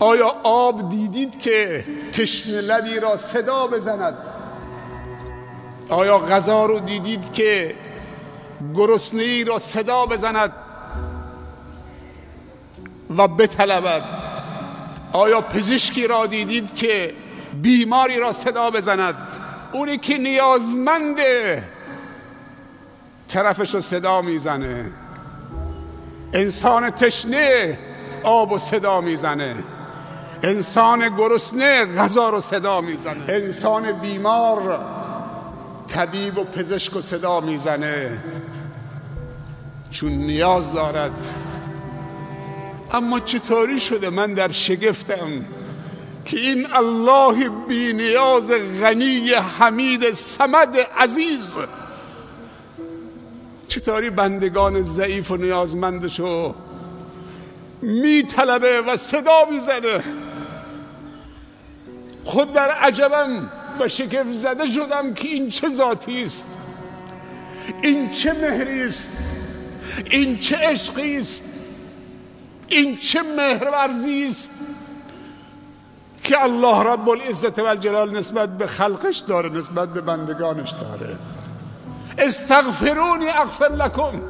آیا آب دیدید که تشنه لبی را صدا بزند؟ آیا غذا رو دیدید که گرسنه‌ای را صدا بزند و بطلبد؟ آیا پزشکی را دیدید که بیماری را صدا بزند؟ اونی که نیازمنده طرفش رو صدا میزنه. انسان تشنه آب و صدا میزنه، انسان گرسنه غذا رو صدا میزنه، انسان بیمار طبیب و پزشک و صدا میزنه چون نیاز دارد. اما چطوری شده من در شگفتم که این الله بی نیاز غنی حمید صمد عزیز چطوری بندگان ضعیف و نیازمندشو میطلبه و صدا میزنه. خود در عجبم و شگفت زده شدم که این چه ذاتی است، این چه مهری است، این چه عشقی است، این چه مهرورزی است که الله رب العزت و الجلال نسبت به خلقش داره، نسبت به بندگانش داره. استغفرونی اغفر لکم.